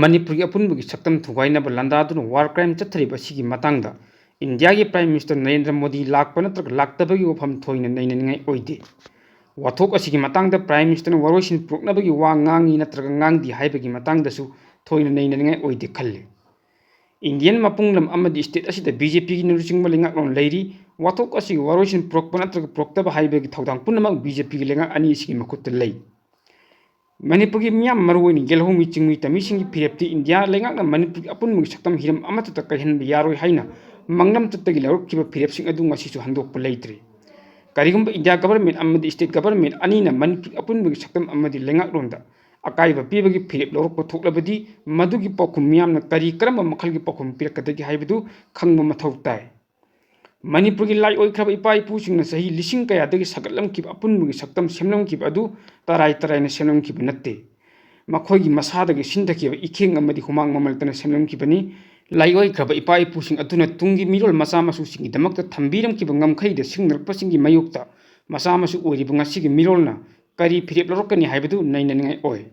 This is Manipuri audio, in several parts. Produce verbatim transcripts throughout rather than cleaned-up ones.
ꯃꯅꯤꯄꯨꯔꯒꯤ ꯑꯄꯨꯟꯕꯒꯤ ꯁꯛꯇꯝ ꯊꯨꯒꯥꯏꯅꯕ ꯂꯥꯟꯗꯥꯗꯨꯅ ꯋꯥꯔ ꯀ꯭ꯔꯥꯏꯝ ꯆꯠꯊꯔꯤꯕ ꯑꯁꯤꯒꯤ ꯃꯇꯥꯡꯗ ꯏꯟꯗꯤꯌꯥꯒꯤ ꯄ꯭ꯔꯥꯏꯝ ꯃꯤꯅꯤꯁꯇꯔ ꯅꯔꯦꯟꯗ꯭ꯔ ꯃꯣꯗꯤ ꯂꯥꯛꯄ ꯅꯠꯇ꯭ꯔꯒ ꯂꯥꯛꯇꯕꯒꯤ ꯋꯥꯐꯝ ꯊꯣꯏꯅ ꯅꯩꯅꯅꯤꯡꯉꯥꯏ ꯑꯣꯏꯗꯦ꯫ ꯋꯥꯊꯣꯛ ꯑꯁꯤꯒꯤ ꯃꯇꯥꯡꯗ ꯄ꯭ꯔꯥꯏꯝ ꯃꯤꯅꯤꯁꯇꯔꯅ ꯋꯥꯔꯣꯏꯁꯤꯟ ꯄꯨꯔꯛꯅꯕꯒꯤ ꯋꯥ ꯉꯥꯡꯉꯤ ꯅꯠꯇ꯭ꯔꯒ ꯉꯥꯡꯗꯦ ꯍꯥꯏꯕꯒꯤ ꯃꯇꯥꯡꯗꯁꯨ ꯊꯣꯏꯅ ꯅꯩꯅꯅꯤꯡꯉꯥꯏ ꯑꯣꯏꯗꯦ ꯈꯜꯂꯤ꯫ ꯏꯟꯗꯤꯌꯟ ꯃꯄꯨꯡ ꯂꯝ ꯑꯃꯗꯤ ꯁ꯭ꯇꯦꯠ ꯑꯁꯤꯗ ꯕꯤ ꯖꯦ ꯄꯤꯒꯤꯅ ꯂꯨꯆꯤꯡꯕ ꯂꯩꯉꯥꯛꯂꯣꯟ ꯂꯩꯔꯤ꯫ ꯋꯥꯊꯣꯛ ꯑꯁꯤꯒꯤ ꯋꯥꯔꯣꯏꯁꯤꯟ ꯄꯨꯔꯛꯄ ꯅꯠꯇ꯭ꯔꯒ ꯄꯨꯔꯛꯇꯕ ꯍꯥꯏꯕꯒꯤ ꯊꯧꯗꯥꯡ ꯄꯨꯝꯅꯃꯛ ꯕꯤ ꯖꯦ ꯄꯤꯒꯤ ꯂꯩꯉꯥꯛ ꯑꯅꯤ ꯑꯁꯤꯒꯤ ꯃꯈꯨꯠꯇ ꯂꯩ꯫ ꯃꯅꯤꯄꯨꯔꯒꯤ ꯃꯤꯌꯥꯝ, ꯃꯔꯨꯑꯣꯏꯅ ꯌꯦꯜꯍꯧꯃꯤ ꯆꯤꯡꯃꯤ ꯇꯝꯃꯤꯁꯤꯡꯒꯤ ꯐꯤꯔꯦꯞꯇꯤ ꯏꯟꯗꯤꯌꯥ ꯂꯩꯉꯥꯛꯅ ꯃꯅꯤꯄꯨꯔꯒꯤ ꯑꯄꯨꯟꯕꯒꯤ ꯁꯛꯇꯝ ꯍꯤꯔꯝ ꯑꯃꯠꯇꯗ ꯀꯥꯏꯍꯟꯕ ꯌꯥꯔꯣꯏ ꯍꯥꯏꯅ ꯃꯪꯂꯝ ꯇꯨꯠꯇꯒꯤ ꯂꯧꯔꯛꯈꯤꯕ ꯐꯤꯔꯦꯞꯁꯤꯡ ꯑꯗꯨ ꯉꯁꯤꯁꯨ ꯍꯟꯗꯣꯛꯄ ꯂꯩꯇ꯭ꯔꯤ꯫ ꯀꯔꯤꯒꯨꯝꯕ ꯏꯟꯗꯤꯌꯥ ꯒꯚꯔꯟꯃꯦꯟꯠ ꯑꯃꯗꯤ ꯁ꯭ꯇꯦꯠ ꯒꯚꯔꯟꯃꯦꯟꯠ ꯑꯅꯤꯅ ꯃꯅꯤꯄꯨꯔꯒꯤ ꯑꯄꯨꯟꯕꯒꯤ ꯁꯛꯇꯝ ꯑꯃꯗꯤ ꯂꯩꯉꯥꯛꯂꯣꯟꯗ ꯑꯀꯥꯏꯕ ꯄꯤꯕꯒꯤ ꯐꯤꯔꯦꯞ ꯂꯧꯔꯛꯄ ꯊꯣꯛꯂꯕꯗꯤ, ꯃꯗꯨꯒꯤ ꯄꯥꯎꯈꯨꯝ ꯃꯤꯌꯥꯝꯅ ꯀꯔꯤ ꯀꯔꯝꯕ ꯃꯈꯜꯒꯤ ꯄꯥꯎꯈꯨꯝ ꯄꯤꯔꯛꯀꯗꯒꯦ ꯍꯥꯏꯕꯗꯨ ꯈꯪꯕ ꯃꯊꯧ ꯇꯥꯏ꯫ ꯃꯅꯤꯄꯨꯔꯒꯤ ꯂꯥꯏ ꯑꯣꯏꯈ꯭ꯔꯕ ꯏꯄꯥ ꯏꯄꯨꯁꯤꯡꯅ ꯆꯍꯤ ꯂꯤꯁꯤꯡ ꯀꯌꯥꯗꯒꯤ ꯁꯥꯒꯠꯂꯝꯈꯤꯕ ꯑꯄꯨꯟꯕꯒꯤ ꯁꯛꯇꯝ ꯁꯦꯝꯂꯝꯈꯤꯕ ꯑꯗꯨ ꯇꯔꯥꯏ ꯇꯔꯥꯏꯅ ꯁꯦꯝꯂꯝꯈꯤꯕ ꯅꯠꯇꯦ꯫ ꯃꯈꯣꯏꯒꯤ ꯃꯁꯥꯗꯒꯤ ꯁꯤꯟꯊꯈꯤꯕ ꯏꯈꯦꯡ ꯑꯃꯗꯤ ꯍꯨꯃꯥꯡ ꯃꯃꯜꯇꯅ ꯁꯦꯝꯂꯝꯈꯤꯕꯅꯤ꯫ ꯂꯥꯏ ꯑꯣꯏꯈ꯭ꯔꯕ ꯏꯄꯥ ꯏꯄꯨꯁꯤꯡ ꯑꯗꯨꯅ ꯇꯨꯡꯒꯤ ꯃꯤꯔꯣꯜ ꯃꯆꯥ ꯃꯁꯨꯁꯤꯡꯒꯤꯗꯃꯛꯇ ꯊꯝꯕꯤꯔꯝꯈꯤꯕ ꯉꯝꯈꯩꯗ ꯁꯤꯡꯅꯔꯛꯄꯁꯤꯡꯒꯤ ꯃꯥꯌꯣꯛꯇ ꯃꯆꯥ ꯃꯁꯨ ꯑꯣꯏꯔꯤꯕ ꯉꯁꯤꯒꯤ ꯃꯤꯔꯣꯜꯅ ꯀꯔꯤ ꯐꯤꯔꯦꯞ ꯂꯧꯔꯛꯀꯅꯤ ꯍꯥꯏꯕꯗꯨ ꯅꯩꯅꯅꯤꯡꯉꯥꯏ ꯑꯣꯏ꯫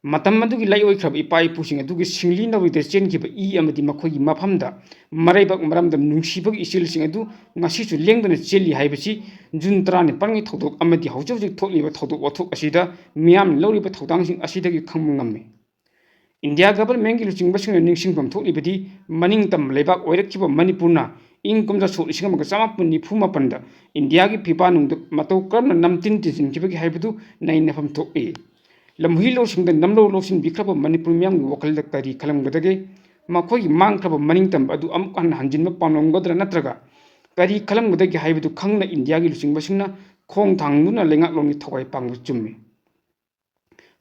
ꯃꯇꯝ ꯑꯗꯨꯒꯤ ꯂꯥꯏꯑꯣꯏꯈ꯭ꯔꯕ ꯏꯄꯥ ꯏꯄꯨꯁꯤꯡ ꯑꯗꯨꯒꯤ ꯁꯤꯡꯂꯤ ꯅꯥꯎꯔꯤꯗ ꯆꯦꯟꯈꯤꯕ ꯏ ꯑꯃꯗꯤ ꯃꯈꯣꯏꯒꯤ ꯃꯐꯝꯗ ꯃꯔꯩꯕꯥꯛ ꯃꯔꯝꯗꯝ ꯅꯨꯡꯁꯤꯕꯒꯤ ꯏꯆꯦꯜꯁꯤꯡ ꯑꯗꯨ ꯉꯁꯤꯁꯨ ꯂꯦꯡꯗꯅ ꯆꯦꯜꯂꯤ ꯍꯥꯏꯕꯁꯤ ꯖꯨꯟ ꯇꯔꯥꯅꯤꯄꯥꯟꯒꯤ ꯊꯧꯗꯣꯛ ꯑꯃꯗꯤ ꯍꯧꯖꯤꯛ ꯍꯧꯖꯤꯛ ꯊꯣꯛꯂꯤꯕ ꯊꯧꯗꯣꯛ ꯋꯥꯊꯣꯛ ꯑꯁꯤꯗ ꯃꯤꯌꯥꯝꯅ ꯂꯧꯔꯤꯕ ꯊꯧꯗꯥꯡꯁꯤꯡ ꯑꯁꯤꯗꯒꯤ ꯈꯪꯕ ꯉꯝꯃꯤ꯫ ꯏꯟꯗꯤꯌꯥ ꯒꯚꯔꯟꯃꯦꯟꯠꯀꯤ ꯂꯨꯆꯤꯡꯕꯁꯤꯡꯅ ꯅꯤꯡꯁꯤꯡꯐꯝ ꯊꯣꯛꯂꯤꯕꯗꯤ ꯃꯅꯤꯡꯇꯝꯕ ꯂꯩꯕꯥꯛ ꯑꯣꯏꯔꯛꯈꯤꯕ ꯃꯅꯤꯄꯨꯔꯅ ꯏꯪ ꯀꯨꯝꯖꯥ ꯁꯣꯛ ꯂꯤꯁꯤꯡ ꯑꯃꯒ ꯆꯃꯥꯄꯟ ꯅꯤꯐꯨ ꯃꯥꯄꯟꯗ ꯏꯟꯗꯤꯌꯥꯒꯤ ꯐꯤꯕꯥ ꯅꯨꯡꯗ ꯃꯇꯧ ꯀꯔꯝꯅ ꯅꯝꯇꯤꯟ ꯇꯤꯟꯁꯤꯟꯈꯤꯕꯒꯦ ꯍꯥꯏꯕꯗꯨ ꯅꯩꯅꯐꯝ ꯊꯣꯛꯏ꯫ ꯂꯝꯍꯨꯏ ꯂꯧꯁꯤꯡꯗ ꯅꯝꯂꯧ ꯂꯧꯁꯤꯟꯕꯤꯈ꯭ꯔꯕ ꯃꯅꯤꯄꯨꯔ ꯃꯤꯌꯥꯝꯒꯤ ꯋꯥꯈꯜꯗ ꯀꯔꯤ ꯈꯜꯂꯝꯒꯗꯒꯦ? ꯃꯈꯣꯏꯒꯤ ꯃꯥꯡꯈ꯭ꯔꯕ ꯃꯅꯤꯡꯇꯝꯕ ꯑꯗꯨ ꯑꯃꯨꯛ ꯍꯟꯅ ꯍꯟꯖꯤꯟꯕ ꯄꯥꯝꯂꯝꯒꯗ꯭ꯔꯥ ꯅꯠꯇ꯭ꯔꯒ ꯀꯔꯤ ꯈꯜꯂꯝꯒꯗꯒꯦ ꯍꯥꯏꯕꯗꯨ ꯈꯪꯅ ꯏꯟꯗꯤꯌꯥꯒꯤ ꯂꯨꯆꯤꯡꯕꯁꯤꯡꯅ ꯈꯣꯡ ꯊꯥꯡꯗꯨꯅ ꯂꯩꯉꯥꯛꯂꯣꯟꯒꯤ ꯊꯋꯥꯏ ꯄꯥꯡꯕ ꯆꯨꯝꯃꯤ꯫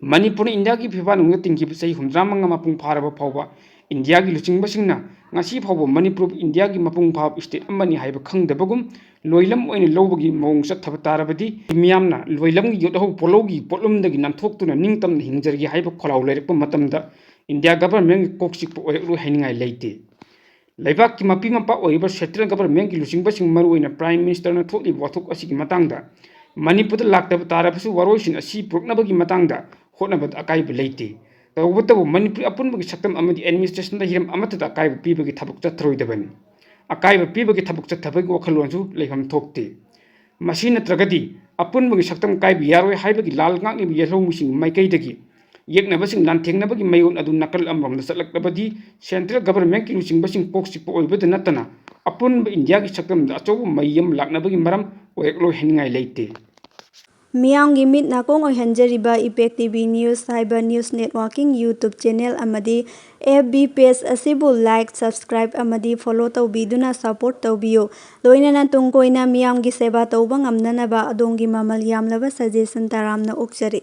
ꯃꯅꯤꯄꯨꯔꯅ ꯏꯟꯗꯤꯌꯥꯒꯤ ꯐꯤꯕꯥ ꯅꯨꯡꯗ ꯇꯤꯟꯈꯤꯕ ꯆꯍꯤ ꯍꯨꯝꯗ꯭ꯔꯥ ꯃꯉꯥ ꯃꯄꯨꯡ ꯐꯥꯔꯕ ꯐꯥꯎꯕ ꯏꯟꯗꯤꯌꯥꯒꯤ ꯂꯨꯆꯤꯡꯕꯁꯤꯡꯅ ꯉꯁꯤ ꯐꯥꯎꯕ ꯃꯅꯤꯄꯨꯔꯕꯨ ꯏꯟꯗꯤꯌꯥꯒꯤ ꯃꯄꯨꯡ ꯐꯥꯕ ꯁ꯭ꯇꯦꯠ ꯑꯃꯅꯤ ꯍꯥꯏꯕ ꯈꯪꯗꯕꯒꯨꯝ ꯂꯣꯏꯂꯝ ꯑꯣꯏꯅ ꯂꯧꯕꯒꯤ ꯃꯑꯣꯡ ꯆꯠꯊꯕ ꯇꯥꯔꯕꯗꯤ ꯃꯤꯌꯥꯝꯅ ꯂꯣꯏꯂꯝꯒꯤ ꯌꯣꯠꯍꯧ ꯄꯣꯠꯂꯧꯒꯤ ꯄꯣꯠꯂꯨꯝꯗꯒꯤ ꯅꯥꯟꯊꯣꯛꯇꯨꯅ ꯅꯤꯡꯇꯝꯅ ꯍꯤꯡꯖꯔꯒꯦ ꯍꯥꯏꯕ ꯈꯣꯜꯂꯥꯎ ꯂꯩꯔꯛꯄ ꯃꯇꯝꯗ ꯏꯟꯗꯤꯌꯥ ꯒꯚꯔꯟꯃꯦꯟꯠꯀꯤ ꯀꯣꯛ ꯆꯤꯛꯄ ꯑꯣꯏꯔꯛꯂꯣꯏ ꯍꯥꯏꯅꯤꯡꯉꯥꯏ ꯂꯩꯇꯦ꯫ ꯂꯩꯕꯥꯛꯀꯤ ꯃꯄꯤ ꯃꯄꯥ ꯑꯣꯏꯔꯤꯕ ꯁꯦꯟꯇ꯭ꯔꯦꯜ ꯒꯚꯔꯟꯃꯦꯟꯠꯀꯤ ꯂꯨꯆꯤꯡꯕꯁꯤꯡ ꯃꯔꯨꯑꯣꯏꯅ ꯄ꯭ꯔꯥꯏꯝ ꯃꯤꯅꯤꯁꯇꯔꯅ ꯊꯣꯛꯂꯤꯕ ꯋꯥꯊꯣꯛ ꯑꯁꯤꯒꯤ ꯃꯇꯥꯡꯗ ꯃꯅꯤꯄꯨꯔꯗ ꯂꯥꯛꯇꯕ ꯇꯥꯔꯕꯁꯨ ꯋꯥꯔꯣꯏꯁꯤꯟ ꯑꯁꯤ ꯄꯨꯔꯛꯅꯕꯒꯤ ꯃꯇꯥꯡꯗ ꯍꯣꯠꯅꯕꯗ ꯑꯀꯥꯏꯕ ꯂꯩꯇꯦ꯫ ꯇꯧꯕꯇꯕꯨ ꯃꯅꯤꯄꯨꯔ ꯑꯄꯨꯟꯕꯒꯤ ꯁꯛꯇꯝ ꯑꯃꯗꯤ administrationꯗ ꯍꯤꯔꯝ ꯑꯃꯠꯇꯗ ꯑꯀꯥꯏꯕ ꯄꯤꯕꯒꯤ ꯊꯕꯛ ꯆꯠꯊꯔꯣꯏꯗꯕꯅꯤ꯫ ꯑꯀꯥꯏꯕ ꯄꯤꯕꯒꯤ ꯊꯕꯛ ꯆꯠꯊꯕꯒꯤ ꯋꯥꯈꯜꯂꯣꯟꯁꯨ ꯂꯩꯐꯝ ꯊꯣꯛꯇꯦ꯫ ꯃꯁꯤ ꯅꯠꯇ꯭ꯔꯒꯗꯤ ꯑꯄꯨꯟꯕꯒꯤ ꯁꯛꯇꯝ ꯀꯥꯏꯕ ꯌꯥꯔꯣꯏ ꯍꯥꯏꯕꯒꯤ ꯂꯥꯜ ꯉꯥꯛꯂꯤꯕ ꯌꯦꯜꯍꯧꯃꯤꯁꯤꯡꯒꯤ ꯃꯥꯏꯀꯩꯗꯒꯤ ꯌꯦꯛꯅꯕꯁꯤꯡ ꯂꯥꯟꯊꯦꯡꯅꯕꯒꯤ ꯃꯌꯣꯟ ꯑꯗꯨ ꯅꯥꯀꯜ ꯑꯃꯔꯣꯝꯗ ꯆꯠꯂꯛꯂꯕꯗꯤ central governmentꯀꯤ ꯂꯨꯆꯤꯡꯕꯁꯤꯡ ꯀꯣꯛ ꯆꯤꯛꯄ ꯑꯣꯏꯕꯗ ꯅꯠꯇꯅ ꯑꯄꯨꯟꯕ ꯏꯟꯗꯤꯌꯥꯒꯤ ꯁꯛꯇꯝꯗ ꯑꯆꯧꯕ ꯃꯩ ꯑꯃ ꯂꯥꯛꯅꯕꯒꯤ ꯃꯔꯝ ꯑꯣꯏꯔꯛꯂꯣꯏ ꯍꯥꯏꯅꯤꯡꯉꯥꯏ ꯂꯩꯇꯦ꯫ ꯃꯤꯌꯥꯝꯒꯤ ꯃꯤꯠ ꯅꯥꯀꯣꯡ ꯑꯣꯏꯍꯟꯖꯔꯤꯕ Impact TV News ꯍꯥꯏꯕ news networking YouTube channel ꯑꯃꯗꯤ FB page ꯑꯁꯤꯕꯨ like, subscribe ꯑꯃꯗꯤ follow ꯇꯧꯕꯤꯗꯨꯅ support ꯇꯧꯕꯤꯌꯨ꯫ ꯂꯣꯏꯅꯅ ꯇꯨꯡ ꯀꯣꯏꯅ ꯃꯤꯌꯥꯝꯒꯤ ꯁꯦꯕꯥ ꯇꯧꯕ ꯉꯝꯅꯅꯕ ꯑꯗꯣꯝꯒꯤ ꯃꯃꯜ ꯌꯥꯝꯂꯕ suggestion ꯇꯔꯥꯝꯅ ꯑꯣꯛꯆꯔꯤ꯫